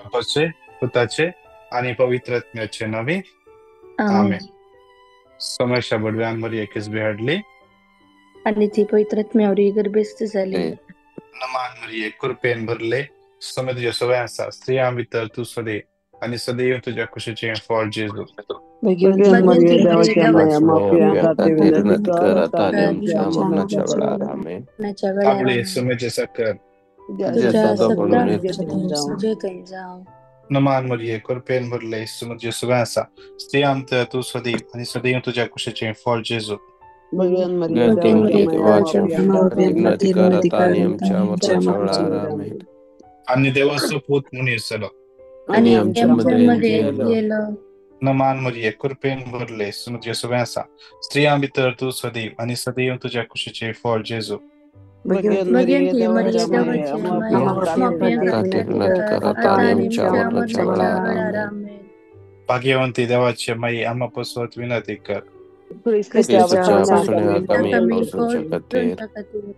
बापाचे, पुताचे आनी पवित्र आत्म्याचे नांवे, आमेन. सोम्याच्या बडव्यान मरियेक किसबी हाडली आनी ती पवित्र आत्म्यावरी गर्भस्थ जाली. नमान मरिये, कृपेन भरले, सोमे तुज्या सवय आसा, स्त्रियां भितर तूं सदैव आनी सदैव तुज्या कुशीचें फळ जेजू. भगवंती भगवंती मरिये मरिये देवाच्या माया देवाच्या माफिया माया खातीर खातीर विनंती विनंती कर कर आता आता आणि आणि आमच्या आमच्या मरणाच्या मरणाच्या वेळार. वेळार. आमेन. मरणाच्या वेळार. ताबडे आमेन. सोम्याचे साकर तुझ्या तुझ्या तुझ्या सदा सदा म्हणून जावं. तुझे जावं. नमान मरिये, कृपेन भरले, सोमे तुज्या सवय आसा, स्त्रियां भितर तूं सदैव आनी सदैव तुज्या कुशीचें फळ जेजू. भगवान मरिये भगवंती देवाच्या मरिये माया देवाच्या माफिया खातीर विनंती खातीर कर आता आणि आमच्या मरणाच्या वेळार. आमेन. आनी देवाचो पूत मनीस जालो आणि आनी आमच्या आमच्या मध्ये मध्ये जियेलो. गेलो. नमान मरिये, कृपेन भरले, सोमे तुज्या सवय आसा, स्त्रियां भितर तूं सदैव आनी सदैव तुज्या कुशीचें फळ जेजू. भगवान मरिये भगवंती मरिये देवाच्या माया देवाच्या माया माफिया माफिया खातीर खातीर खातीर विनंती कर कर आता आता आणि आणि आमच्या आमच्या मरणाच्या मरणाच्या वेळार. वेळार. आमेन. आमेन. भाग्यवंती देवाचे माई, आम्हा पसवत विनंती कर. क्रिस्ताच्या क्रिस्ताच्या बसण्यात बसण्यात आम्ही आम्ही आमी पावसाच्या खातीर पावसाच्या खातीर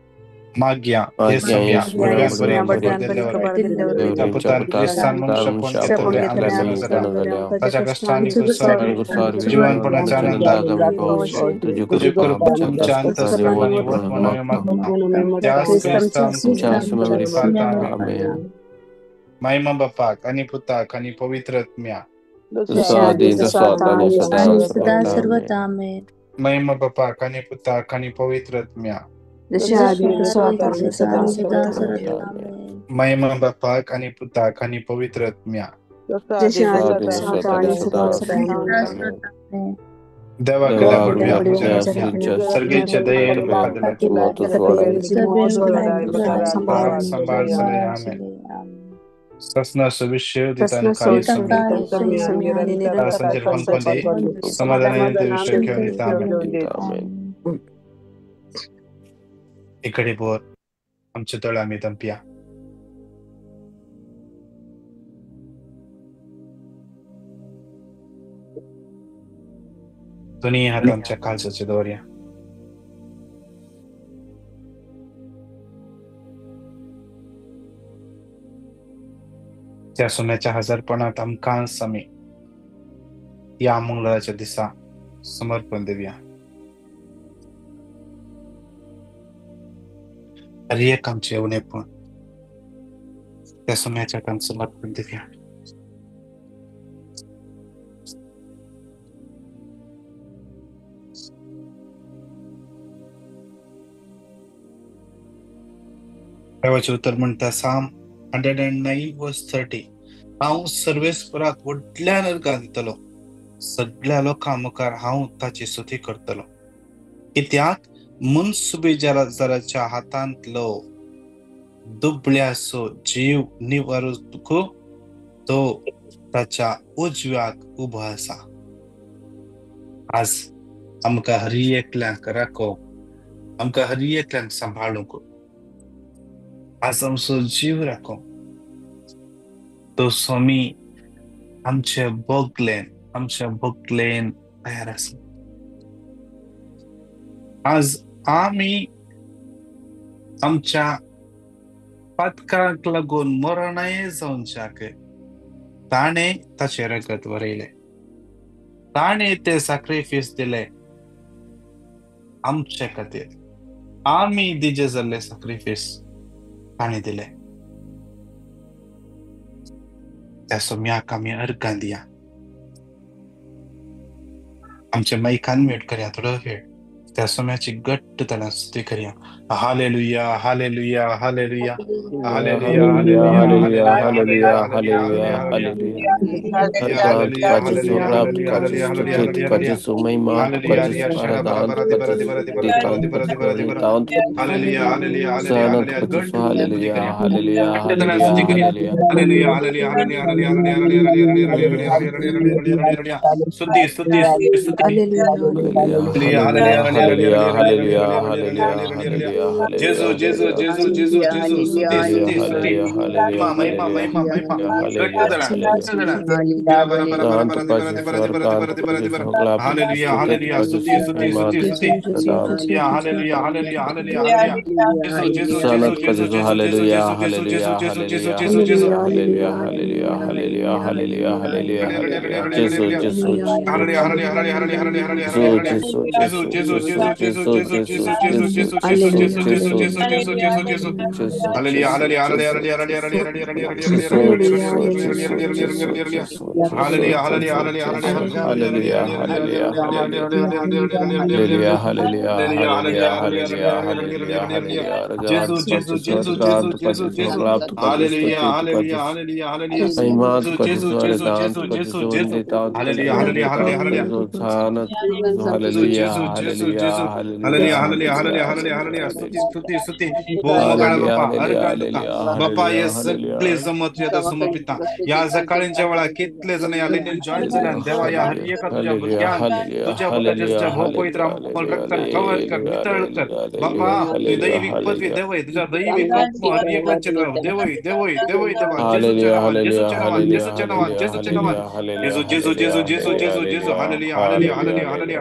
माग्या हे माग्या सोम्या हे सोम्या बडव्यान बरी बडव्यान खबर बरी दिल्ल्यावर दिल्ल्यावर त्या देवरेंच्या पुतान पुतान क्रिस्तान मनुष्यपण मनुष्यपण घेतले घेतले आमच्या आमच्या सण सण जाल्या ताच्या कश्टांनी तुझ्या गुरसार आणि गुरसार जीवनपणाच्या जीवनपणाच्या आनंदात आनंदात आम्ही पावशी तुझी तुझी कृपा कृपा आमच्या आमच्या अंतस्करणाने अंतस्करणाने वतून वतून मागता. मागता त्याच क्रिस्तान तुमच्या सुम्यावरी फाता आमेन. आमेन. महिमा बापाक आणि पुताक आणि पवित्र आत्म्या. जसो आदी तसो आता आणि सदा आणि सदा सर्वथा. आमेन. सर्वथा. आमेन. महिमा बापाक आणि पुताक आणि पवित्र आत्म्या. जसे जसो आधी तसो आदी आता आणि तसो सदा आता आणि सदा सर्वथा. सर्वथा. आमेन. महिमा बापाक आणि पुताक आणि पवित्र आत्म्या. जसे जसो आधी आदी तसो तसो आता आता आणि आणि सदा सदा सर्वथा. सर्वथा. सदा आमेन. सर्वथा. आमेन. देवा देवा केल्या बडव्या बडव्या पूजा पूजा सर्गेच्या दयेन म्हाका दिला मोत सोडाय राग सांभाळ सले. आमेन. ससना विषय दितान कार्य सुमी संजय कोणकोणते समाधानाने ते विषय घेऊन येता. आमेन. आमेन. इकडे बोर आमचे दोळे आम्ही दंपिया. दोन्ही हात आमच्या काळजाचे दवरया. त्या सोन्याच्या हजारपणात आमकां आमी या मंगळाच्या दिसा समर्पण दिवया. हर एक आमचे उणेपण त्या सोन्याच्या हातान समर्पण दिवया. देवाचें उतर म्हणटा Psalm 109 verse 30, हांव सर्वेस्पराक व्हडल्यान अर्गां दितलो, सगळ्या लोकां मुखार हांव ताची स्तुती करतलो. कित्याक मनसुबे जराच्या हातांतलो दुबळ्याचो जीव निवारूंक तो ताच्या उजव्याक उबो आसा. आज आमकां हर एकल्यांक राखो, आमकां हर एकल्यांक सांबाळूंक, आज आमचो जीव राखो तो स्वामी आमचे बोगलेन, आमच्या बोगलेन तयार आसा. आज आमी आमच्या पातकांक लागून मरणाय जावच्याक ताणें ताचें रगत वरयलें, ताणें ते साक्रिफीस दिले आमचे खातीर. आमी दिजे जाल्ले साक्रिफीस ताणें दिले. त्या सोम्याक आमी अर्गां दिया. आमच्या मायकान म्यूट करया थोडो वेळ, त्या सोम्याची घट्ट ताणें स्तुती करया. Hallelujah, hallelujah, hallelujah, hallelujah, hallelujah, hallelujah, hallelujah, hallelujah, hallelujah. Hallelujah, तुका हालेलुया, तुका हालेलुया, स्तुती, हालेलुया, तुका महिमा, तुका हालेलुया, आराधना, तुका देतांत, देतांत, हालेलुया, हालेलुया, सहन, हालेलुया. तुका घट्ट स्तुती हालेलुया, करया. हालेलुया, घट्ट ताणें हालेलुया, स्तुती करया. Hallelujah. Hallelujah, hallelujah, hallelujah, hallelujah, hallelujah, hallelujah, hallelujah, hallelujah, हालेलुया. स्तुती, स्तुती, स्तुती, स्तुती. Hallelujah, hallelujah, hallelujah, hallelujah, hallelujah, hallelujah, hallelujah, hallelujah. Hallelujah, जेजू, जेजू, हालेलुया. जेजू, जेजू, जेजू. स्तुती, हालेलुया, स्तुती, स्तुती. हालेलुया, महिमा, हालेलुया, महिमा, महिमा, महिमा. हालेलुया, घट्ट ताणें हालेलुया. Hallelujah, hallelujah, स्तुति स्तुति स्तुति स्तुति। Hallelujah, hallelujah, hallelujah, hallelujah. जेसू जेसू जेसू जेसू जेसू जेसू जेसू जेसू जेसू जेसू जेसू जेसू। Hallelujah, hallelujah, hallelujah, hallelujah, hallelujah, hallelujah. जेसू जेसू hallelujah, hallelujah, hallelujah, hallelujah, hallelujah, hallelujah. जेसू जेसू जेसू जेसू जेसू जेसू जेसू जेसू जेसू जेसू जेसू जेसू जेसू जेसू जेसू। Hallelujah, hallelujah, hallelujah, hallelujah, hallelujah, hallelujah, hallelujah, hallelujah, hallelujah, hallelujah, hallelujah, hallelujah, hallelujah, hallelujah, hallelujah, hallelujah. जेसू जेसू जेसू जेसू जेसू जेसू। हालेलुया, हालेलुया, हालेलुया, हालेलुया। जेसू जेसू जेसू जेसू जेसू जेसू। हालेलुया, हालेलुया, हालेलुया, हालेलुया। जेसू जेसू जेसू। हालेलुया, हालेलुया, हालेलुया, हालेलुया, हालेलुया। स्तुती स्तुती स्तुती। मोगाळ बाप्पा, हरकाल तुका बाप्पा, हे सगळे जमत आता समर्पिता या सकाळींच्या वेळा कितले जण या लाईनीन जॉईन झाले देवा, या हर एका तुझ्या भुरग्यान तुझ्या तुझ्या भोव पवित्र रक्तान कव्हर कर, नितळ कर बाप्पा। तुझी दैविक पदवी देवय, तुझ्या दैविक आत्मा हर एकाचे नाव देवय, देवय, देवय देवा। जेसूच्या नावान, जेसूच्या नावान, जेसूच्या नावान, जेसूच्या नावान। जेसू जेसू जेसू जेसू जेसू जेसू। हालेलुया, हालेलुया, हालेलुया, हालेलुया।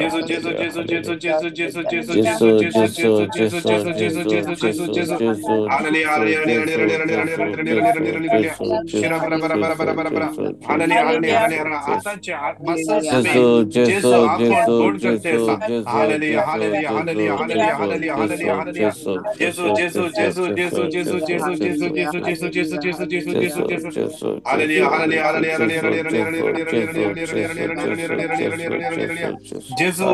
जेसू जेसू जेसू जेसू जेसू जेसू जेसू जेसू जेसू जेसू जेसू जेसू जेसू जेसू जेसू जेसू। हालेलुया, हालेलुया, हालेलुया, हालेलुया, हालेलुया, हालेलुया। शिरा बरा बरा बरा बरा बरा बरा। हालेलुया, हालेलुया, हालेलुया। आताचे मसल्स पेन जेसू आपण दूर करते असा। Hallelujah, hallelujah, hallelujah, hallelujah, hallelujah, hallelujah, hallelujah. जेसू जेसू जेसू जेसू जेसू जेसू जेसू जेसू जेसू जेसू जेसू जेसू जेसू जेसू। हालेलुया, hallelujah, hallelujah, hallelujah, hallelujah, hallelujah, हालेलुया। जेसू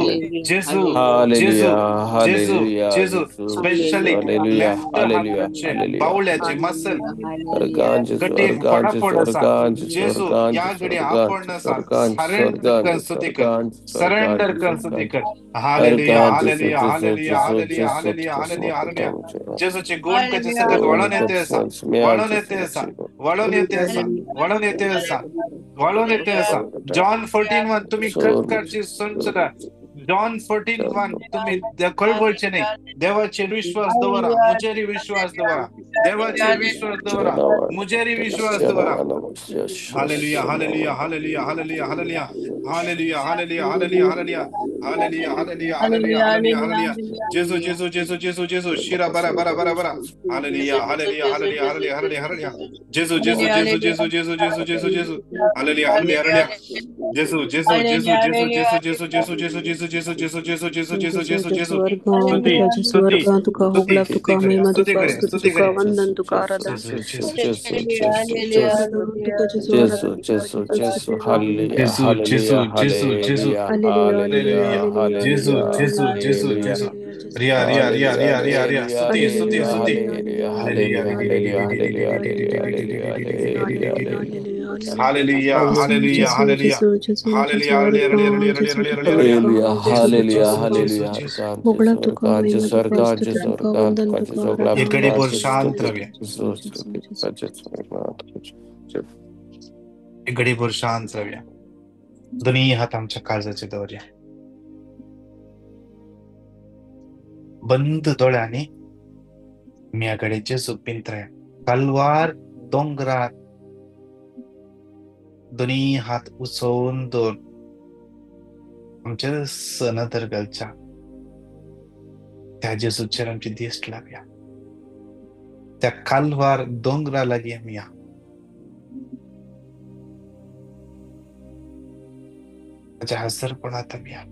जेसू जेसू जेसू जेसू। स्पेशली लेफ्ट हाताचे बावल्याचे मसल गटी फटाफट असा जेसू या घडी आपण असा सरेंडर कर, स्तुती कर, सरेंडर कर, स्तुती कर। Hallelujah, hallelujah, hallelujah, hallelujah, hallelujah, hallelujah, hallelujah. जेसूचे गुण कचे सकत वळून येते असा, वळून येते असा, वळून येते असा, वळून येते असा, वळून येते असा। जॉन 14:1 तुम्ही खतखतची संचरा। जॉन 14:1 तुम्ही कळवळचे नाही, देवाचे विश्वास दवरा, मुजेरी विश्वास दवरा, देवाचे विश्वास दवरा, मुजेरी विश्वास दवरा। Hallelujah, hallelujah, hallelujah, hallelujah, hallelujah, hallelujah, hallelujah, hallelujah, hallelujah, hallelujah, hallelujah, hallelujah, hallelujah, hallelujah. जेसू जेसू जेसू जेसू जेसू। शिरा बरा बरा बरा बरा। Hallelujah, hallelujah, hallelujah, hallelujah, hallelujah, hallelujah. जेसू जेसू जेसू जेसू जेसू जेसू जेसू जेसू। हालेलुया, हालेलुया, हालेलुया। जेसू जेसू जेसू जेसू जेसू जेसू जेसू जेसू जेसू जेसू जेसू जेसू जेसू जेसू जेसू जेसू। स्तुती स्तुती स्तुती स्तुती करूया, स्तुती करूया, स्तुती करूया। जेसू जेसू जेसू जेसू। हालेलुया, जेसू जेसू जेसू जेसू। रिया रिया रिया रिया रिया रिया। स्तुती स्तुती स्तुती। हालेलुया, hallelujah, hallelujah, hallelujah, hallelujah, hallelujah, hallelujah, hallelujah. एक घडीभर शांत राहूया, एक घडीभर शांत राहूया। दोन्ही हात आमच्या काळजाचे दवरया, बंद दोळ्यांनी मी घडये जेजू पिंतराया कालवार दोंगरार दोन्ही हात उसोवन दोन आमच्या सनदर घालच्या त्या जेजूचेर आमची दिश्ट लागया, त्या कालवार दोंगरा लागीं आमी या। ताज्या हजरपणांत आमी या,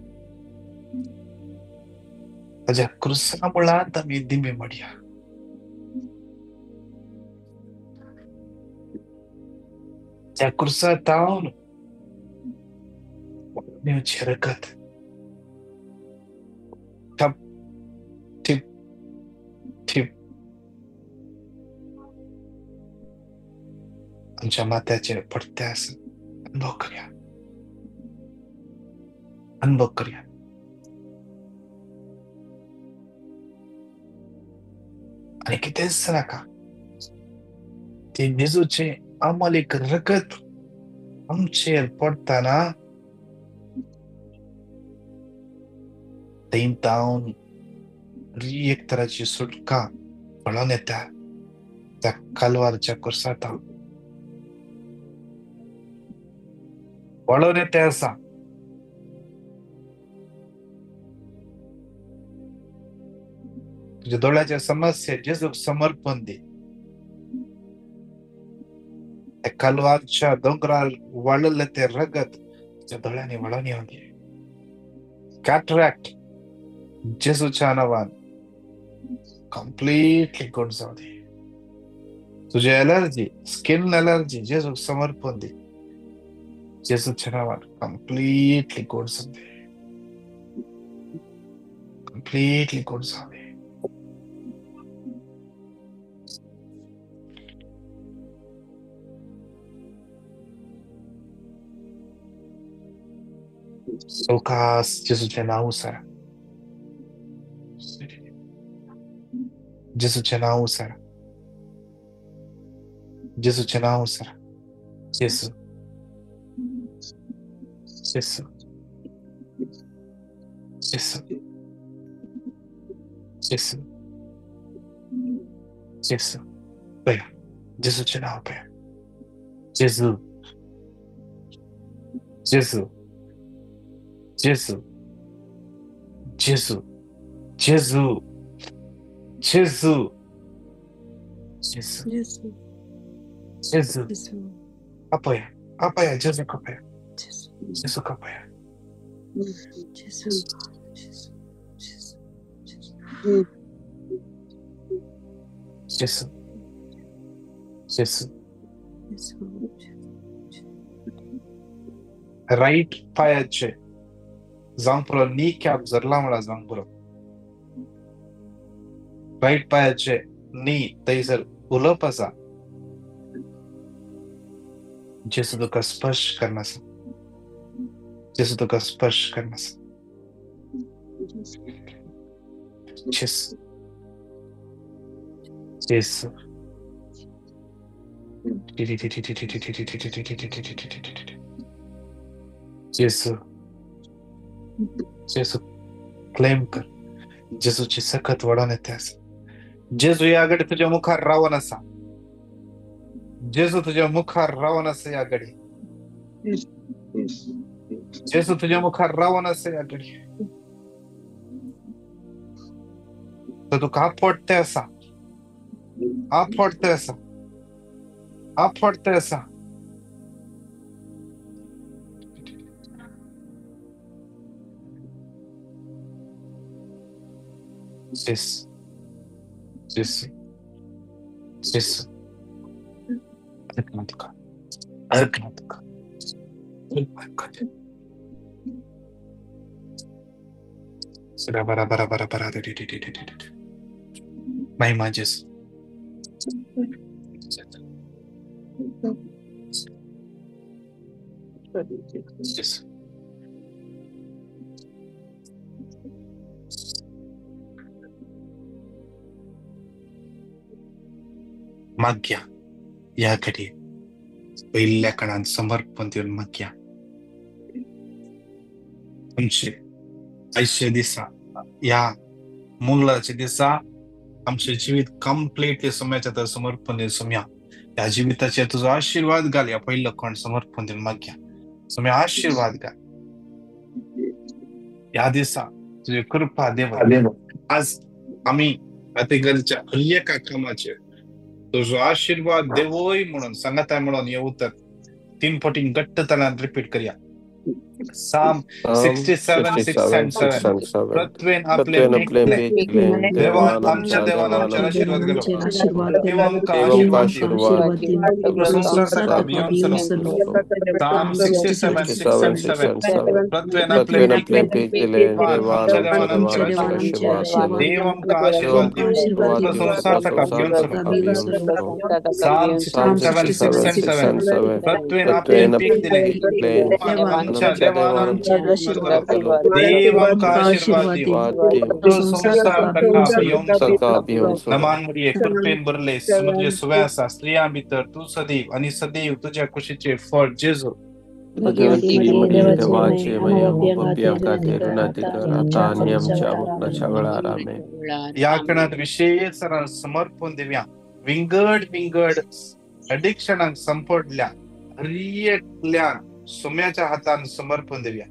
ताज्या क्रुसा मुळांत आमी दिमी मडया। त्या क्रुसा तावन दिवचें रगत ठप ठिप ठिप आमच्या माथ्याचेर पडते आसा। अनुभव करया, अनुभव करया। आनी कितेंच नाका, ते जेजूचें अमलीक रगत आमचेर पडटना थंय तावन एक तराची सुटका पळोवन येता त्या कालवारच्या कुर्सांत। वळोवन ते आसा. तुझ्या दोळ्याच्या समस्या जेजूक समर्पण दी. त्या कालवारच्या दोंगरार वाळिल्लें तें रगत तुझ्या दोळ्यांनी वळोवन येवं दी. कॅटरॅक्ट जेजूच्या नांवान कंप्लीटली गुण जावं दी. तुझी एलर्जी, स्किन एलर्जी जेजूक समर्पण दी. जेजूच्या नांवान कंप्लीटली गुण जावं दी. कंप्लीटली गुण जावं दी. सवकास जेजूचें नांव उसार, जेजूचें नांव उसार, जेजूचें नांव उसार. जेजू, जेजू, जेजू, जेजू, जेजू. पळया जेजूचें नांव पळया. जेजू, जेजू, जेजू, जेजू, जेजू, जेजू, जेजू, जेजू, जेजू. जेजू, आपया, आपया, जेजूक आपया, जेजू, जेजूक आपया. जेजू, जेजू, जेजू, जेजू. जेजू, जेजू. जेजू, जेजू. राईट पायाचे जावंक पुरो, नी कॅप जरला म्हणा जावंक पुरो. राईट पायाचे नी थंयसर उलोवप आसा. जेजू तुका स्पर्श करना आसा. जेजू तुका स्पर्श करना आसा. जेजू, जेजू. जेजू, जेजू क्लेम कर. जेजूची सखत वडोवन येता आसा. जेजू ह्या घडी तुज्या मुखार रावन आसा. जेजू तुज्या मुखार रावन आसा ह्या घडी. जेजू तुज्या मुखार रावन आसा ह्या घडी. तो तुका आपडते आसा, आपडते आसा, आपडते आसा. जेजू, जेजू, जेजू. अर्पण तुका, अर्पण तुका, अर्पण. बरा बरा बरा बरा. महिमा जेजू. जेजू. मागया ह्या घडये पयल्या कणान समर्पण दिवन मागया. आमचे आयच्या दिसा, ह्या मंगळाच्या दिसा आमचें जिवीत कंप्लीटली सोम्याच्या तर समर्पण दिवन सोम्या ह्या जिविताचेर तुजो आशिर्वाद घाल. ह्या पयलो कोण समर्पण दिवन मागया. सोम्या आशिर्वाद घाल ह्या दिसा. तुजी कृपा देवा. आज आमी आतां हर एका कामाचेर तुजो आशिर्वाद देवय म्हणून सांगताय म्हणून हे उतर 3 पटीन घट्ट तलान रिपीट करया. Psalm Psalm 67, 6 and 67, 6 7. and 7. पृथ्वेन आपले पृथ्वेन आपले मेकले मेकले, देवान देवान आमच्या आमच्या देवान देवान आमचेर आमचेर आशिर्वाद देवान घालो. आमचेर आशिर्वाद देव घालो. आमकां देव आशिर्वाद आमकां दिवं. आशिर्वाद आशिर्वाद दिवं. तुजो तुजो संवसार संवसार ताका ताका भियोन भियोन सलो. सलो. Psalm Psalm 67, 67, 6 67, and 6 7. and 7. पृथ्वेन आपले पृथ्वेन आपले मेकले मेकले, देवान देवान आमच्या आमच्या देवान देवान आमचेर आमचेर आशिर्वाद आमचेर आशिर्वाद आशिर्वाद घालो. देव आमकां देव आशिर्वाद आमकां दिवं. आशिर्वाद आशिर्वाद तुजो दिवं. दिवं, संवसार तुजो ताका संवसार भियोन ताका सलो. भियोन भियोन सलो. सलो. Psalm Psalm 67, 6 67, and 6 7. and 7. पृथ्वेन आपले पृथ्वेन पीक दिले आपले मेकले, देवान देवान आमच्या आमच्या देवान देवान आमचेर आमचेर आशिर्वाद आशिर्वाद घालो. घालो. देव आमकां आमकां आशिर्वाद आशिर्वाद दिवं. दिवं. दिवं. तुजो तुजो संवसार संवसार ताका ताका भियोन सलो. भियोन सलो. ताका भियोन सलो. नमान मरिये, कृपेन भरले, तुझे सुवे आसा, स्त्रियां भितर तूं सदैव आनी सदैव तुज्या कुशीचें फळ जेजू. भगवती भगवती मरिये मरिये देवाची देवाची माये, माये, आम्हा आम्हा पाप्यांखातीर पाप्यांखातीर आता विनंती आणि कर, आमच्या आता आणि मरणाच्या आमच्या वेळार मरणाच्या आमेन. वेळार. आमेन. ह्या खणांत विशेष समर्पण दिवया. विंगड विंगड अडिक्शनाक संपडल्या हर एकल्यान सुम्याच्या हातान समर्पण दिवया.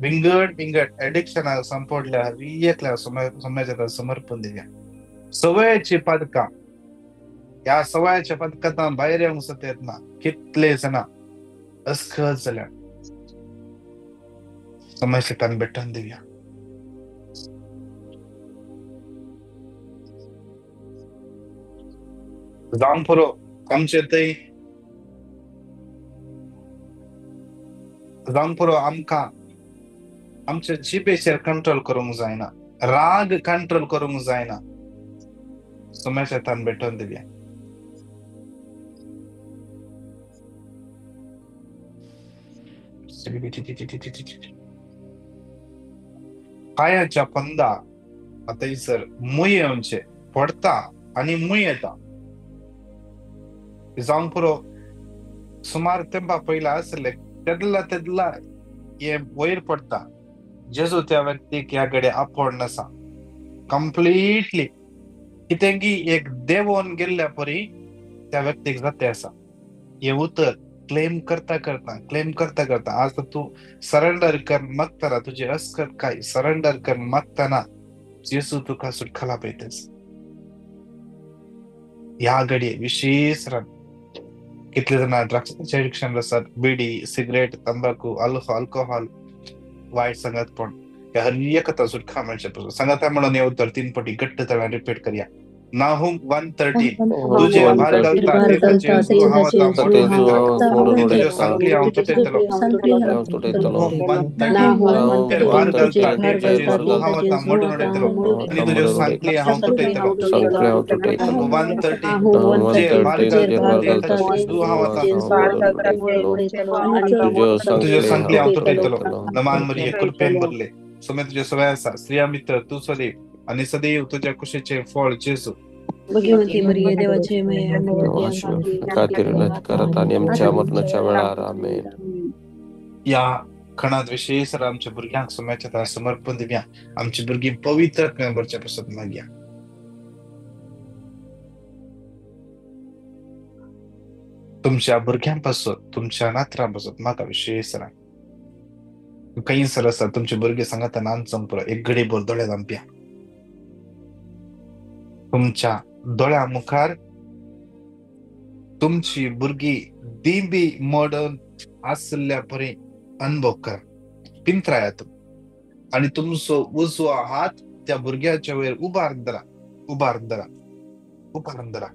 विंगड विंगड एडिक्शनाक संपडल्या हर एकल्या सुम्याच्या हातान समर्पण दिवया. सवयाची पदकां, ह्या सवयाच्या पदकांत भायर येवंक सुद्दां येतना कितले जाणां अस्खत जाल्या. सुम्याच्या हातान भेटून दिवया. जावंक पुरो आमचे थंय, जावंक पुरो आमकां आमच्या जिबेचेर कंट्रोल करूंक जायना, राग कंट्रोल करूंक जायना. सुम्याच्या हातान भेटून दिवया. पांयाच्या पंदा थंयसर मूय येवचे पडता आनी मूय येता. जावंक पुरो सुमार तेंपा पयला आसले तेदला तेदला हे वयर पडटा. जेजू त्या व्यक्तीक ह्या घडये आपोवण आसा कंप्लिटली कितेंगी एक देवोन गेल्ल्या परी त्या व्यक्तीक जाते आसा. हे उतर क्लेम करता करता क्लेम करता करता आज तूं सरेंडर कर मागतना, तुजी अस्कत काय सरेंडर कर मागतना जेजू तुका सुटका पळयता. ह्या घडये विशेष कितले जाणां ड्रग्साचें एडिक्शन आसात, बिडी, सिगरेट, तंबाकू, अल्कोहोल, वायट सांगातपण, ह्या हर एक सुटका मेळचें पसून सांगाता म्हणून हे उतर 3 पटी घट्ट तळान रिपीट करया. नाहूम 1:13 तुझे भार घालता ते ताचे हांव आतां मोडून उडयतलो, तुज्यो सांखळी हांव तुटयतलो. नाहूम 1:13 तुझे भार घालता ते ताचे हांव आतां मोडून उडयतलो आनी तुज्यो सांखळी हांव तुटयतलो. 1:13 तुझे भार घालता ते ताचे हांव आतां तुज्यो सांखळी हांव तुटयतलो. नमान मरिये कृपेन भरले, सुमे तुजे सवय आसा, स्त्रिया मित्र तूं सदैव आनी सदैव तुज्या कुशीचें फळ जेजू. भगवंती मरिये देवाचे माये, खातीर करत आनी आमच्या मरणाच्या वेळार. आमेन. ह्या खणांत विशेष आमच्या भुरग्यांक सुम्याच्या समर्पण दिवया. आमची भुरगीं पवित्र भरच्या पासत मागया. तुमच्या भुरग्यां पासत, तुमच्या नातरां पासत म्हाका विशेष खंय सर आसा तुमचे भुरगे सांगाता नान पुरो एक घडी भर दोळे धांपया. तुमच्या दोळ्या मुखार तुमची भुरगीं दिंबी मोडून आशिल्ल्या परी अनुभव कर, पिंत्रायात आनी तुमचो उजवो हात त्या भुरग्याच्या वयर उबार धरा, उबार धरा, उबार धरा.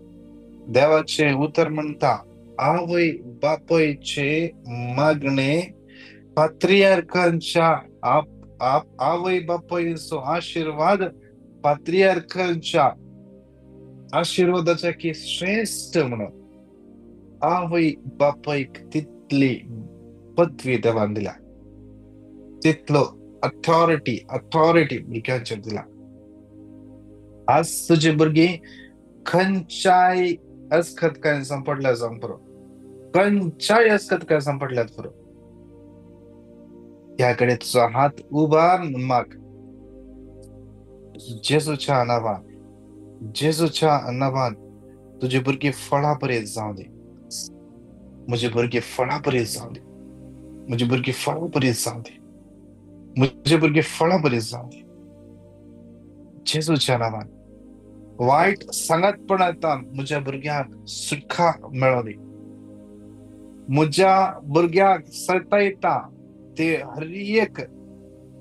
देवाचें उतर म्हणटा आवय बापयचे मागणे पात्रियार्कांच्या आवय बापयचो आशिर्वाद पात्रियार्कांच्या आशिर्वादाच्या की श्रेष्ठ म्हणून आवय बापयक तितली पदवी देवान दिल्या, तितलो अथॉरिटी अथॉरिटी भुरग्यांचेर दिला. आज तुजी भुरगीं खंयच्याय अस्खतकायेन सांपडल्या जावंक पुरो, खंयच्याय अस्खतकायेन सांपडल्यात पुरो, ह्या कडेन तुजो हात उबार माग. जेजूच्या नांवान, जेजूच्या नांवान तुजी भुरगीं फळां बरीं जावं दी, म्हजी भुरगीं फळां बरीं जावं दी, म्हजी भुरगीं फळां बरीं जावं दी, म्हजी भुरगीं फळां बरीं जावं दी. जेजूच्या नांवान वायट सांगातपणांत म्हज्या भुरग्यांक सुटका मेळों दी, म्हज्या भुरग्यांक सतायता ते हर एक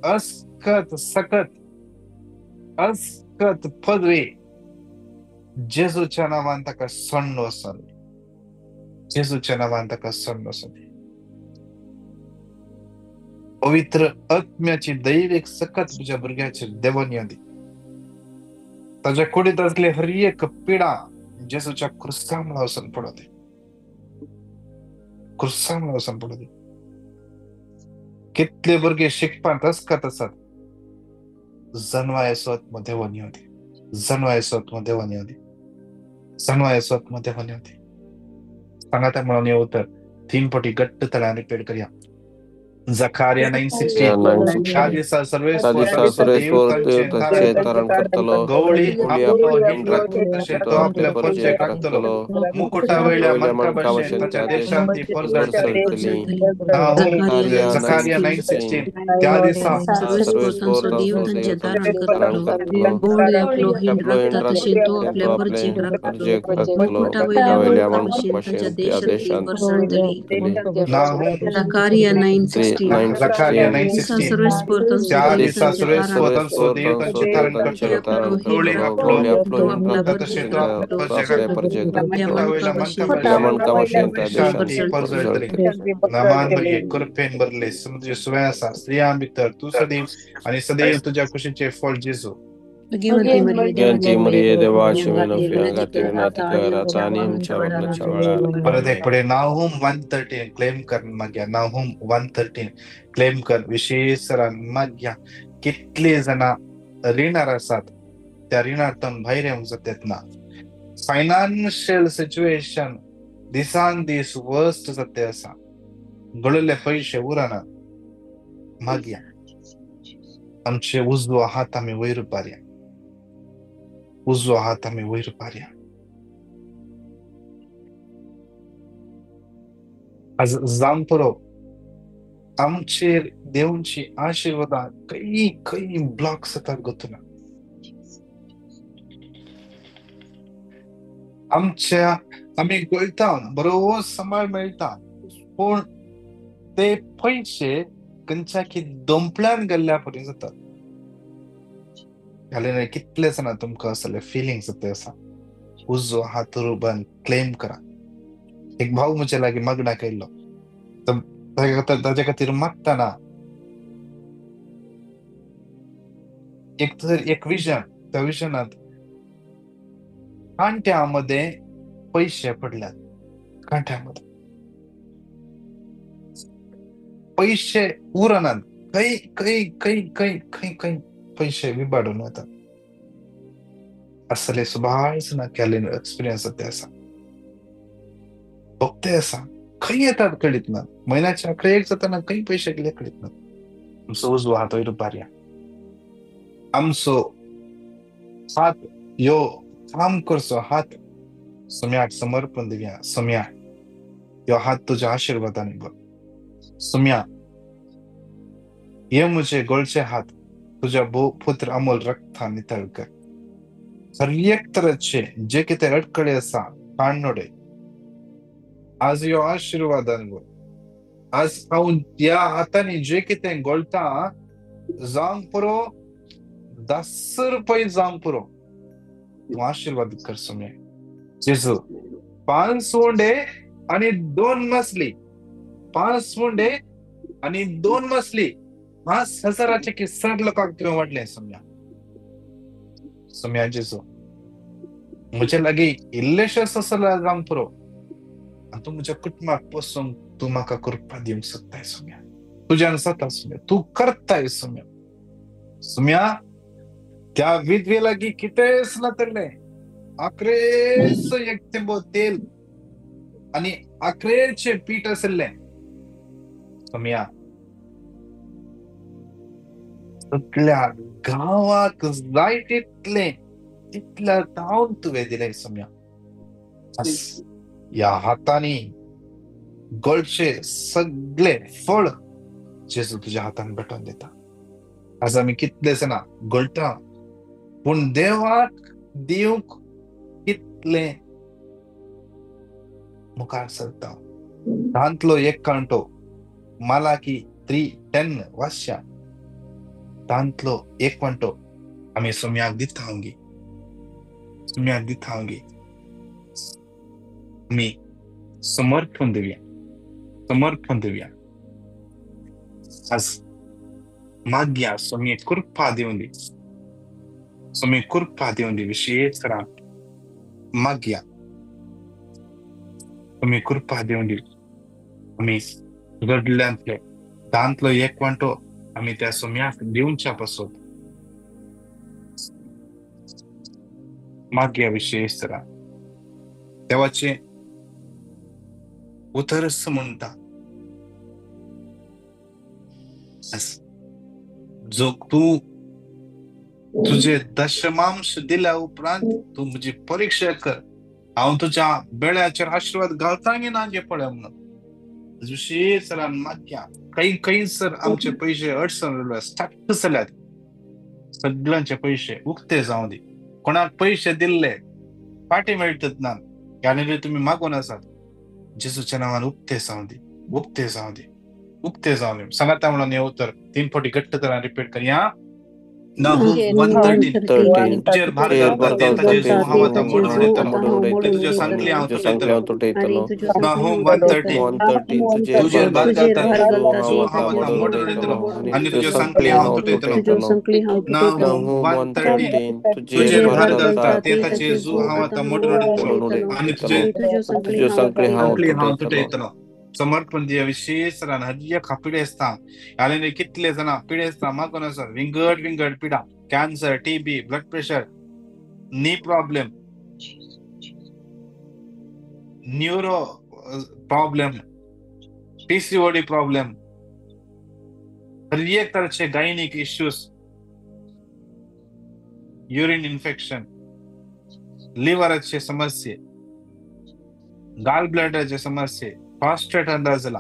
अस्कत सकत अस्कत पदवी जेजूच्या नांवान ताका सोडून वचूं दी, जेजूच्या नांवान ताका सोडून वचूं दी. पवित्र आत्म्याची दैवीक सकत म्हज्या भुरग्याचेर देवोन येवं दी. ताज्या कुडींत आसले हर एक पिडा जेजूच्या क्रुसां मुळा वचून पडूं दी, क्रुसां मुळा वचून पडूं दी. कितले भुरगे शिकपांत अस्कत आसात, जनवायचो आत्मो देवोन येवं दी, जनवायचो आत्मो देवोन येवं दी, जनवायचो आत्मो देवोन येवं दी. सांगाता म्हणून हे उतर 3 पटी घट्ट तळ्यान रिपीट करया. Zechariah 9:16. 9:16. त्या दिसा त्या सर्वेस्पर दिसा तांचो देव सर्वेस्पर तांचें देव तांचें तारण तारण करतलो. करतलो. गवळी गवळी आपलो आपलो हिंड हिंड राखता राखता तशें तशें तो तो आपल्या आपले परजेक परजेक राखतलो. राखतलो. मुकुटा वयल्या मुकुटा वयल्या मानका माणका भशेन भशेन ताच्या त्या देशांत देशांत ती ती परजळटली. परजळटली. नाहूम Zechariah Zechariah 9:16. 9:16. त्या दिसा सर्वेस्पर तांचो देव तांचें तारण करतलो. आपलो हिंड राखता तशें तो आपले परजेक राखतलो. मुकुटा वयल्या माणका भशेन त्या देशांत परजळटली. नाहूम Zechariah 9:16. Zechariah 9:16. 9:16. त्या दिसा सर्वेस्पर तांचो सर्वेस्पर देव तांचो तांचें देव तारण तांचें करतलो. तारण गवळी करतलो. आपलो गवळी हिंड आपलो हिंड राखता राखता तशें तशें तो आपल्या तो परजेक आपले राखतलो. परजेक मुकुटा राखतलो. वयल्या माणका मुकुटा भशेन माणका भशेन त्या देशांत देशांत ती ती परजळटली. परजळटली. नामान भरये कृपेन भरले समुद्र सुवे आसा स्त्रियां भितर तूं सदैव आनी सदैव तुज्या कुशीचें फळ जेजू. भगवंती मरिये देवाची विनोफी अंगाती विनाती कर आता आणि आमच्या मरणाच्या वेळार. परत एक पडे नाहूम 1:13 क्लेम कर माग्या. नाहूम 1:13 क्लेम कर. विशेष माग्या कितले जाणां रिणार आसात त्या रिणांतून भायर येवंक जातात ना. फायनान्शियल सिच्युएशन दिसान दीस वर्स्ट जाते आसा. गळिल्ले पयशे उरना. मागया आमचे उजवो हात आमी वयर पारया. उजवो हात आमी वयर पारया. आज जावंक पुरो आमचेर देवची आशिर्वादां खंय खंय ब्लॉक जातात गोतुना. आमच्या आमी गळटा बरो सांबाळ मेळटा पूण ते पयशे खंयच्या की दोंपल्यान गेल्ल्या परी जातात. घाले कितले जाणां तुमकां असले फिलिंग्स ते आसा. उजवो हात रुबान क्लेम करा. एक भाव म्हजे लागीं मागणाक आयिल्लो ताज्या खातीर मागतना एक तर एक विजन, त्या विजनांत कांट्या मदें पयशे पडल्यात. कांट्या मदें पयशे उरनात. खंय खंय खंय खंय खंय खंय पयशे विबाडून वतात. असले सुबाय जाणां केल्ले एक्सपिरियन्स ते आसा. भोगते आसा. खंय येतात कळीत ना. म्हयन्याच्या अखेरेक जातना खंय पयशे गेले कळीत ना. आमचो उजवो हात वयर पारया. आमचो हात यो काम करचो हात सुम्याक समर्पण दिवया. सुम्या यो हात तुज्या आशिर्वादान भर. सुम्या हे म्हजे गोळचे हात तुज्या भो पुत्र अमोल रक्तान नितळ कर. हर एक तरेचे जे कितें अडकळे आसा काडनोडे. आज यो आशिर्वादान भर. आज हांव ह्या हातांनी जे कितें गोळटा जावंक पुरो 10 रुपये जावंक पुरो तूं आशिर्वाद कर सुम्या. जेजू 5 उंडे आनी 2 मसली. 5 उंडे आनी 2 मसली 5000 की सर लोकांक तुवें वाडलें सुम्या. सुम्या जेजू म्हजे लागीं इल्लेशें आसल्यार जावंक पुरो आनी तूं म्हज्या कुटुंबाक पोसूंक तूं म्हाका कृपा दिवंक सोदताय सुम्या. तुज्यान जाता सुम्या. तूं करताय सुम्या. सुम्या त्या विधवे लागीं कितेंच नातलें. आकरेचो एक थेंबो तेल आनी आकरेचें पीठ आशिल्लें. सुम्या सगळ्या गांवाक जाय तितलें तितल्या धांवन तुवें दिलें सुम्या. ह्या हातांनी गोळचे सगळे फळ जेजू तुज्या हातान भेटोवन दिता. आज आमी कितले जाणां गोळटा पूण देवाक दिवंक कितले मुखार सरता. तांतलो एक कांटो मालाकी 3:10 वाचया. तांतलो एक वांटो आमी सुम्याक दिता हांव. सुम्याक दिता हांव. आमी समर्पण दिवया. समर्पण दिवया. आज मागया स्वामी कृपा दिवन दी. स्वामी कृपा दिवन दी. विशेष करा मागया स्वामी कृपा दिवन दी. आमी घडल्यांतले तांतलो एक वांटो आमी त्या सोम्याक दिवच्या पासत मागया. विशेष करा देवाचें उतरस म्हणटा जो तूं तुझे दशमांश दिल्या उपरांत तूं म्हजी परिक्षा कर, हांव तुज्या बेळ्याचेर आशिर्वाद घालता की ना जे पळय म्हणून. विशेष मागया खंय खंयसर आमचे पयशे अडचण स्टक जाल्यात, सगळ्यांचे पयशे उक्ते जावं दी. कोणाक पयशे दिल्ले फाटी मेळटत ना, आनी तुमी मागून आसात, जेजूच्या नांवान उक्ते जावं दी, उक्ते जावं दी, उक्ते जावं दी. सांगाता म्हणून हे उतर 3 फावटी घट्ट तरान रिपीट करया. Nahum 1:13 तुजेर भार घालता ते ताजे जू हांव आतां मोडून उडयतलो, ते तुज्या सांगली हांव तुटयतलो. Nahum 1:13 तुजेर भार घालता जू हांव आतां मोडून उडयतलो आनी तुज्या सांगली हांव तुटयतलो. Nahum 1:13 तुजेर भार घालता ते ताजे जू हांव आतां मोडून उडयतलो आनी तुजे सांगली हांव तुटयतलो. समर्पण दिया विशेष रान हर एक पिडेस्तां आनी कितले जाणां पिडेस्तां मागून आसा, विंगड विंगड पिडा, cancer, TB, blood pressure, knee problem, neuro problem, PCOD problem, हर एक तरेचे गायनिक इश्यूज, युरिन इन्फेक्शन, लिव्हराचे समस्ये, गाल ब्लॅडरचे समस्ये, प्रॉस्टेट अंदाज जाला,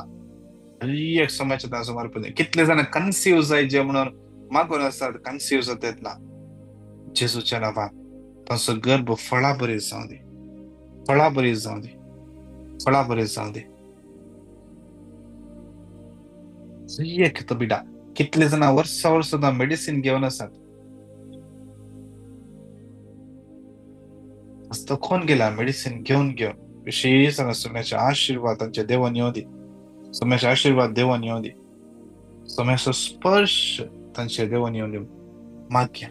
हर एक समस्या समर्पण. कितले जाण कन्सीव जायचे म्हणून मागून आसात, कन्सीव जातात ना. जेजूच्या नांवान तांचो गर्भ फळा बरी जावं दी, फळा बरी जावं दी, फळा बरी जावं दी. एक बिडा कितले जाणां वर्सां वर्सां मेडिसीन घेवन आसात, थकून गेला मेडिसीन घेवन घेवन. विशेष सोम्याचे आशिर्वाद तांच्या देवान येवं दी, सोम्याचे आशिर्वाद देवान येवं दी, सोम्याचो स्पर्श तांच्या देवान येवं दी. मागया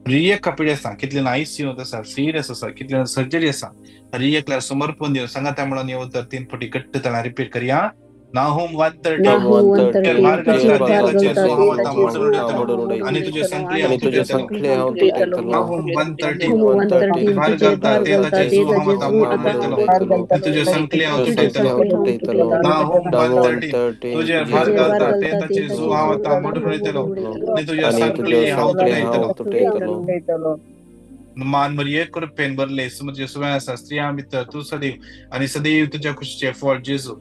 हर एका पिडेस्तां, कितले आयसीयू आसा, सिरियस आसा, कितले सर्जरी आसा, हर एकल्या समर्पण दिवन सांगाता म्हणून येवं तर 3 फावटी घट्ट तळा रिपीट करया. Nahum 1:13 आनी तुजे सांगली Nahum 1:13 तुजे सांगली Nahum 1:13 तुजे भार घालता ते ताचे जू हांव आतां मोडून उडयतलो आनी तुज्या सांगली हांव तुटयतलो. मान मरिये कृपेन भरले सुमजे सुवें आसा, स्त्रियां भितर तूं सदैव आनी सदैव तुज्या खुशीचें फळ जेजू.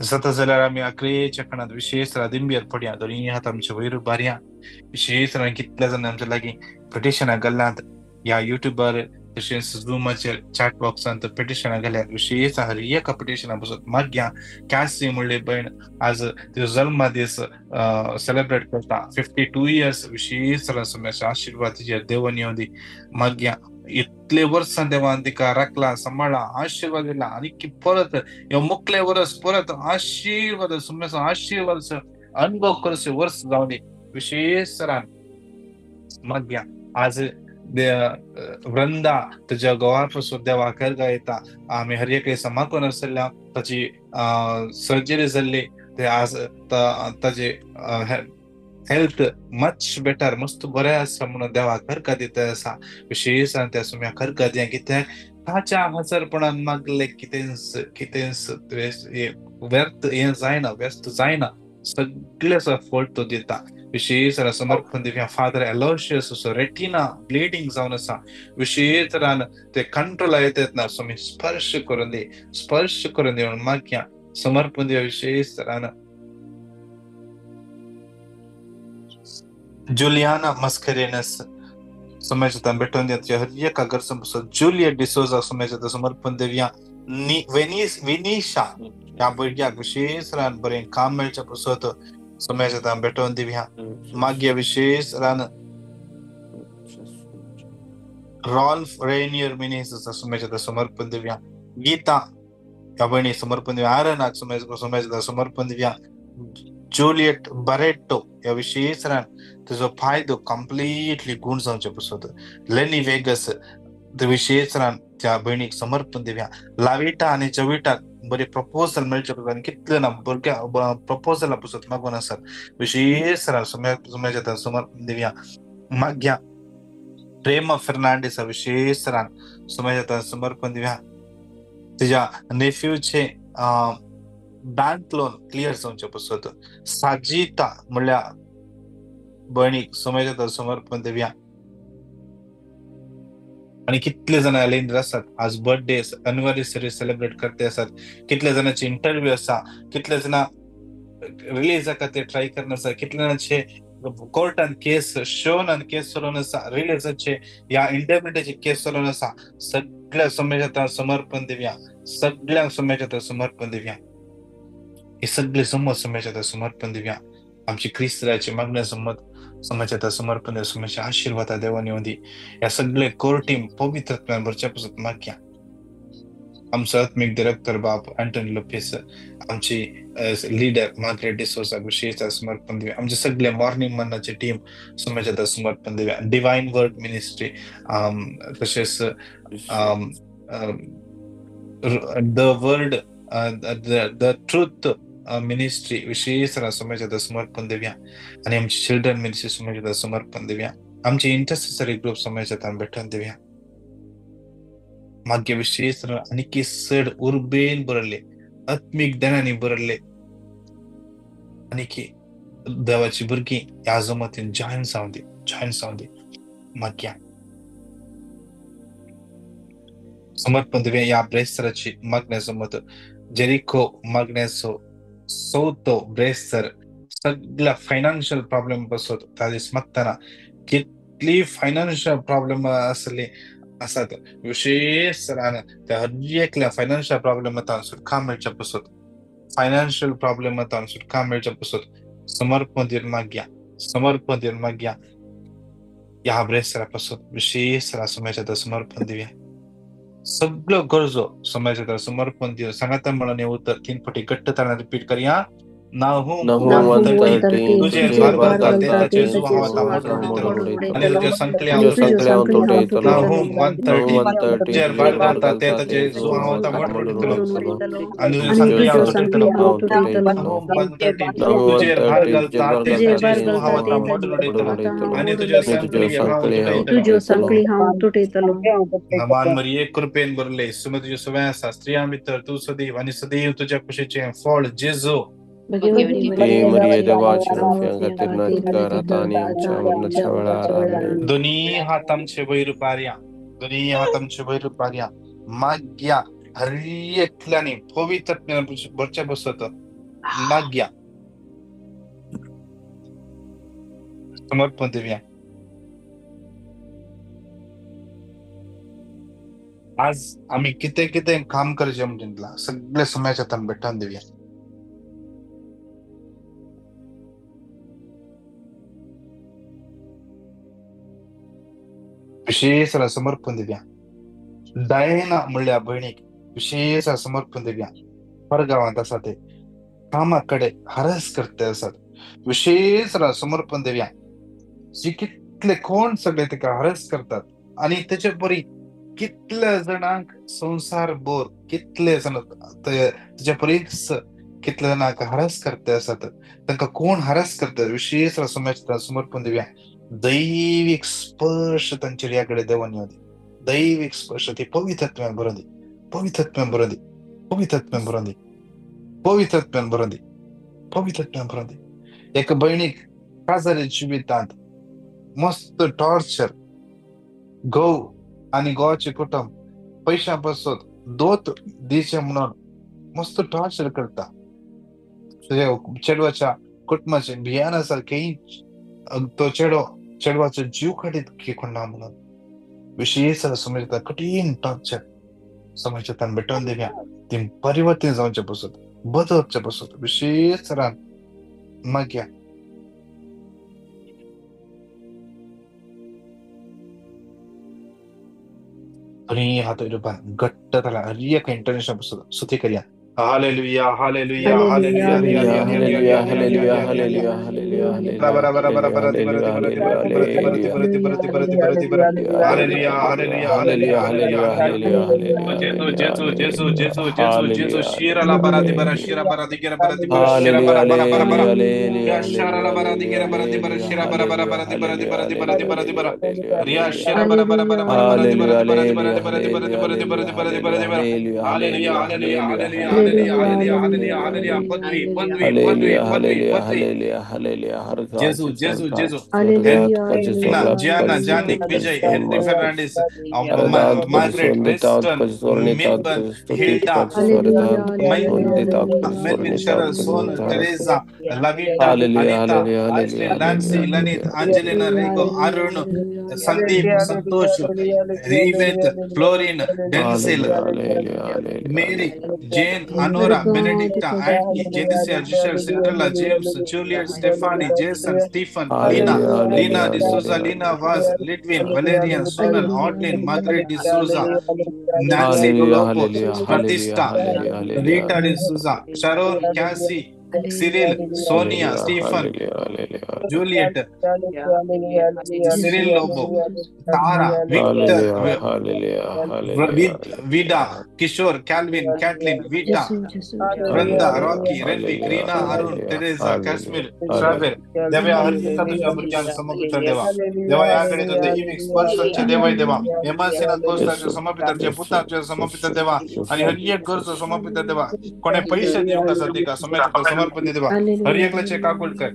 जाता जाल्यार आमी आक्रेच्या खणांत विशेष दिंबेर पडया, दोनी हात आमचे वयर उबारया. विशेष कितल्या जाणां आमच्या लागीं पिटिशनां घाल्यांत ह्या युट्यूबार तशेंच झुमाचेर चॅट बॉक्सांत पिटिशनां घाल्यात. विशेष हर एका पिटिशना पसून मागया. कॅसी म्हणले भयण आज तिजो जल्मा दीस सेलेब्रेट करता, 52 इयर्स. विशेष आशिर्वाद तिचेर देवान येवं दी. मागया इतले वर्सां देवान तिका राखला, सांबाळ्ळा, आशिर्वाद दिला आनी परत ह्यो मुखले वर्स परत आशिर्वाद सुम्याचो आशिर्वाद अनुभव करचे वर्स जावं दी. विशेष मागया आज वृंदा तुज्या गोवा पासून देवा करगा येता. आमी हर एक मागून आसल्या ताची सर्जरी जाल्ली, ते आज ताजे हेल्थ मच बेटर, मस्त बरें आसा म्हणून देवा करका दिता आसा. विशेष त्या सुम्या करका दिया कित्याक ताच्या हजरपणान मागले कितेंच कितेंच व्यर्थ हें जायना, व्यस्त जायना, सगळें फळ तो दिता. विशेष समर्पण दिवया. फादर एलोशियस रेटिना ब्लिडींग जावन आसा, विशेष तरान ते कंट्रोल येतात ना, स्वामी स्पर्श करून दी, स्पर्श करून दी म्हणून मागया. समर्पण दिवया. विशेष तरान जुलियाना मस्करेनस समयचता भेटून दिया हर एका गरजो. जुलियट डिसोजा समयचता समर्पण दिवया. विनिशा ह्या भुरग्याक विशेष रान बरें काम मेळचें पसत समयचता भेटोवन दिवया. मागया विशेष रान रॉल्फ रेनियर मिनेझ समयचता समर्पण दिवया. गीता ह्या भयणी समर्पण दिवया. आरनाक समयचता समर्पण दिवया. जुलियट बरेटो ह्या विशेष रान तुजो फायदो कंप्लीटली गुण जावचे पसत. लेनी वेगस विशेष रान त्या भयणीक समर्पण दिवया. लाविटा आनी जविटाक बरे प्रपोजल मेळचे पसत आनी कितले ना भुरग्या प्रपोजला पसत मागून आसात. विशेष रान सुम्याच्या समर्पण दिवया. मागया प्रेमा फेर्नांडीस विशेष रान सुम्याच्या समर्पण दिवया. तुज्या नेफ्यूचे बँक लोन क्लियर जावचे पसत साजिता म्हणल्यार भयणीक समाजाच्या समर्पण दिवया. आणि कितले जण आलेले आसात आज बर्थडे अनिव्हर्सरी सेलिब्रेट करते आसात, कितले जणांचे इंटरव्यू आसा, कितले जण रिलीज खातीर ट्राय करना आसा, कितले जाणांचे कोर्टान केस शोन केस चलोवन आसा, रिलीजाचे या इंटरमिडिएटचे केस चलोवन आसा. सगळ्या समाजात समर्पण दिवया, सगळ्यांक समाजात समर्पण दिवया. हे सगळे समज समाजात समर्पण दिवया. आमची क्रिस्ताची मागण्या समज समाजात समर्पण दिवया. समाजाच्या आशीर्वादा देवान येवन दी. ह्या सगळे कोर्टी पवित्रत्वान भरच्या पासून मागया. आमचो आत्मीक डिरेक्टर बाब अँटनी लोपेस, आमची लिडर मार्गरेट डिसोजा विशेष समर्पण दिवया. आमचे सगळे मॉर्निंग मन्नाची टीम समाजात समर्पण दिवया. डिवायन वर्ड मिनिस्ट्री, तशेंच the word the truth ministry विशेष समाजात समर्पण दिवया. आनी आमची चिल्ड्रन मिनिस्ट्री समाजात समर्पण दिवया. आमचे इंटरसेसरी ग्रुप समाजात भेटून दिवया. मागे विशेष आनीक चड उर्बेन बरयल्ले आत्मीक देणांनी बरयल्ले आनीक देवाची भुरगीं ह्या जमतीन जॉयन जावं दी, जॉयन जावं दी. मागया समर्पण दिवया ह्या ब्रेस्तराची मागण्या जमत. जेरिको मागण्याचो चवथो ब्रेस्तर सगळ्या फायनान्शियल प्रॉब्लेम बसत त्या दीस मागतना कितली फायनान्शियल प्रॉब्लेम आसली आसात विशेष त्या हर एकल्या फायनान्शियल प्रॉब्लेम सुटका मेळच्या पसत, फायनान्शियल प्रॉब्लेम सुटका मेळच्या पसत समर्पण दिवन मागया, समर्पण दिवन मागया. ह्या ब्रेस्तरा पासून विशेष समाजात समर्पण दिवया. सगळ्यो गरजो समाजात समर्पण दिवन सांगाता म्हणून उतर 3 फावटी घट्ट ताणा रिपीट करया. नाहूम 1:13 तुझेर भार घालता ते जेजू हांव आतां मोडून उडयतलो आनी तुज्यो संकली हांव तुटयतलो. नाहूम 1:13 तुझेर भार घालता ते जेजू हांव आतां मोडून उडयतलो आनी तुज्यो संकली हांव तुटयतलो. नाहूम 1:13 तुझेर भार घालता ते जेजू हांव आतां मोडून उडयतलो आनी तुज्यो संकली हांव तुटयतलो. नमान मरिये कृपेन भरले सुमे तुज्यो सवंय आसा, स्त्रियां भितर तूं सदैव आनी सदैव तुज्या कुशीचें फळ जेजू. दोन्ही हात आमचे वयर पारया, दोन्ही हात आमचे वयर पारया. मागया हर एकल्यानी पवित्र भरच्या बसत मागया. समर्पण दिवया. आज आम्ही कितें कितें काम करचें म्हणून सगळे समाजाच्या हातान भेटून दिवया. विशेष समर्पण दिवया. डायना म्हणल्या भयणीक विशेष समर्पण दिवया. परगांवांत आसा ते कामा कडेन हरस करते आसात, विशेष समर्पण दिवया. जी कितले कोण सगळे ताका हरस करतात आनी तेचे परी कितल्या जाणांक संवसार भर कितले जाण तेच्या परीच कितले जाणांक हरस करते आसात, तांकां कोण हरस करतात विशेष समर्पण दिवया. दैवीक स्पर्श तांचेर ह्या कडेन देवान येवं दी. दैवीक स्पर्श ती पवित्रत्वान भरून दी, पवित्रत्वान भरून दी, पवित्रत्वान भरून दी, पवित्रत्वान भरून दी, पवित्रत्वान भरून दी. एका भयणीक काजारी जिवितांत मस्त टॉर्चर, घोव आनी घोवाचें कुटुंब पयशां पासत दोत दिवचें म्हणून मस्त टॉर्चर करता. तुज्या चेडवाच्या कुटुंबाचें भियान आसा की तो चेडो चेडवाचो जीव काडीत की कोण ना म्हणून विशेष समजता कठीण टॉर्चर समाजांत भेटोवन दिवया. ती परिवर्तन जावचे पसत, बदलचे पसत विशेष मागया. दोन्ही हात रुपान घट्ट जाला हर एक इंटरनॅशनल पसत स्तुती करया. Hallelujah hallelujah hallelujah hallelujah hallelujah hallelujah hallelujah hallelujah hallelujah hallelujah hallelujah hallelujah hallelujah hallelujah Gesù Gesù Gesù Gesù Gesù Gesù शिरा ला बरा दि बरा शिरा बरा दि गिरा बरा दि बरा शिरा बरा बरा बरा बरा या शारा ला बरा दि गिरा बरा दि बरा शिरा बरा बरा बरा दि बरा दि बरा दि बरा दि बरा दि बरा रिया शिरा बरा बरा बरा बरा बरा दि बरा दि बरा दि बरा दि बरा दि बरा दि बरा दि बरा दि बरा दि बरा दि बरा hallelujah hallelujah hallelujah hallelujah hallelujah hallelujah hallelujah पदवी पदवी पदवी पदवी पदवी जेसू जेसू जेसू Gianna, Janik, Vijay, Henry Fernandez, Margaret, Weston, Milburn, Hilda, Melvin, Cheryl, Sonal, Teresa, Lavita, Anita, Ashley, Nancy, Lanit, Angelina, Rego, Arun, Sandeep, Santosh, Yvette, Florin, Denzel, Mary, Jane, Anora, Benedicta, Andy, Jenicia, Giselle, Cinderella, James, Juliet, Stephanie, Jason, Stephen, Lina, Lina D'Souza, Lina Vaz, Lidwin, Valerian, Sonal, Odlin, Margaret D'Souza, Nancy Dolopo, Pratista, Rita D'Souza, Sharon, Cassie, Cyril, Sonia, Stephen, Juliet, Cyril Lobo, Tara, Victor, Vida, Kishore, Calvin, Kathleen, Vita, Vrinda, Rocky, Renvi, Reena, Arun, Teresa, Kashmir, Shraver. देवा हर एका तुझ्या भुरग्यांक समर्पित देवा देवा याकडे तो दैविक स्पर्श देवाय देवा एमआरसीना कोस्टाचे समर्पित तुझ्या पुताचे समर्पित देवा आणि हर एक गरजो समर्पित देवा कोणे पैसे दिवंक आसा तिका समर्पण देवा हर एकल्याचे काकूट कर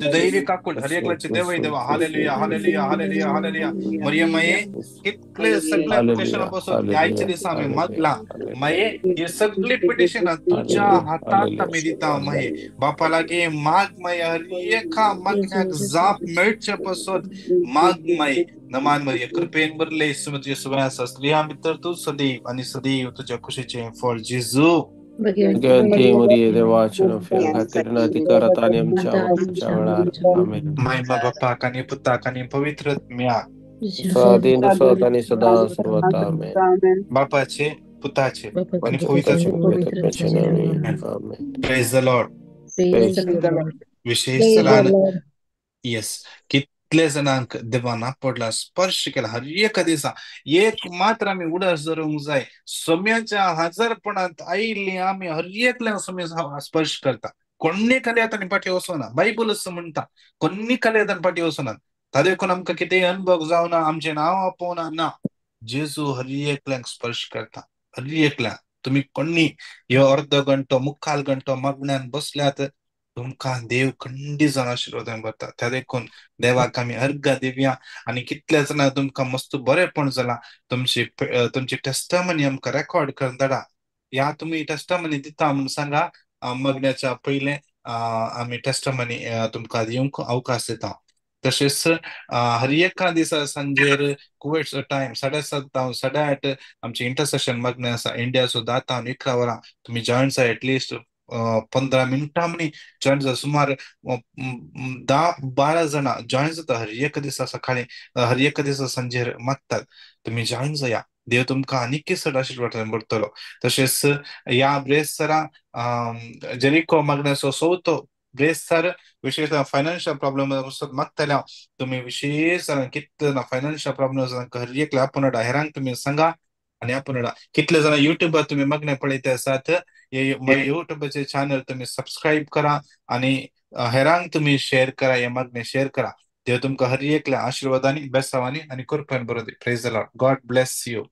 दैवी काकूट हर एकल्याचे देवय देवा hallelujah hallelujah hallelujah hallelujah Mariam माये कितले सगळे पिटिशन पासून आयच्या दिसा आमी मागला माये हे सगळे पिटिशन तुझ्या हातात आमी दिता माये बापा लागीं माग माये हर एका मागण्याक जाप मेळचे पासून माग माये नमान मरिय कृपेन भरले येशू आसा स्त्रियां भितर तूं सदैव आनी सदैव तुझ्या खुशीचें फळ जेजू. भगवंती मरिये देवाच्या खातीर नाती करत आणि आमच्या मरणाच्या वेळार आमेन. मायमा बापाक आनी पुताक आनी पवित्र आत्म्याक स्वाधीन सत आणि सदा सर्वता आमेन. बापाचे पुताचे आणि पवित्र पवित्र नावे आमेन. Praise the Lord. विशेष जाण येस कितले जाणांक देवान आपडला स्पर्श केला हर एका दिसा एक मात्र आमी उडास धरूंक जाय सम्याच्या हजारपणांत आयिल्ली आमी हर एकल्या सम्या स्पर्श करता. कोण्णी कलयात आनी फाटीं वचना बायबल असो म्हणटा कोण्णी कलयात आनी फाटीं वचनात ताजे देखून आमकां कितेंय अनुभव जावना आमचें नांव आपोवना ना जेजू हर एकल्यांक स्पर्श करता हर एकल्यांक. तुमी कोण्णी ह्यो अर्द घंटो मुखाल घंटो मागण्यान बसल्यात तुमकां देव खंडीत जावन आशिर्वादान भरता. त्या देखून देवाक आमी अर्घा दिवया आनी कितल्या जाणां तुमकां मस्त बरेपण जालां तुमची तुमची टेस्टमनी आमकां रेकॉर्ड करून धाडा. ह्या तुमी टेस्टमनी दिता म्हूण सांगा मागण्याच्या पयलें आमी टेस्टमनी तुमकां दिवंक अवकाश दिता. तशेंच हर एका दिसा सांजेर कुवेटचो टायम 7:30 जावन 8:30 आमचें इंटरसेशन मागणें आसा. इंडियाचो 10 जावन 11 वरां तुमी जॉयन जाय एटलिस्ट 15 मिनटां मनी जॉयन जाता सुमार 10-12 जाणां जॉयन जाता हर एक दिसा सकाळी हर एक दिसा सांजेर मागतात. तुमी जॉयन जाया देव तुमकां आनीक चड आशिर्वाद भरतलो. तशेंच ह्या ब्रेस्तारा जेरिको मागण्याचो चवथो ब्रेस्तार विशेष फायनान्शियल प्रॉब्लम मागतल्या तुमी विशेष कितले जाणां फायनान्शियल प्रॉब्लम हर एकल्या आपोवन हाडा हेरांक तुमी सांगा आनी आपोवन हाडा. कितले जाणां युट्यूबार तुमी मागणें पळयत आसात युट्यूबाचे चॅनल तुमी सबस्क्रायब करा आनी हेरांक तुमी शेअर करा हे मागणें शेअर करा. देव तुमकां हर एकल्या आशिर्वादांनी बेसावांनी आनी कृपेन बरोवं दी. Praise the Lord. God bless you.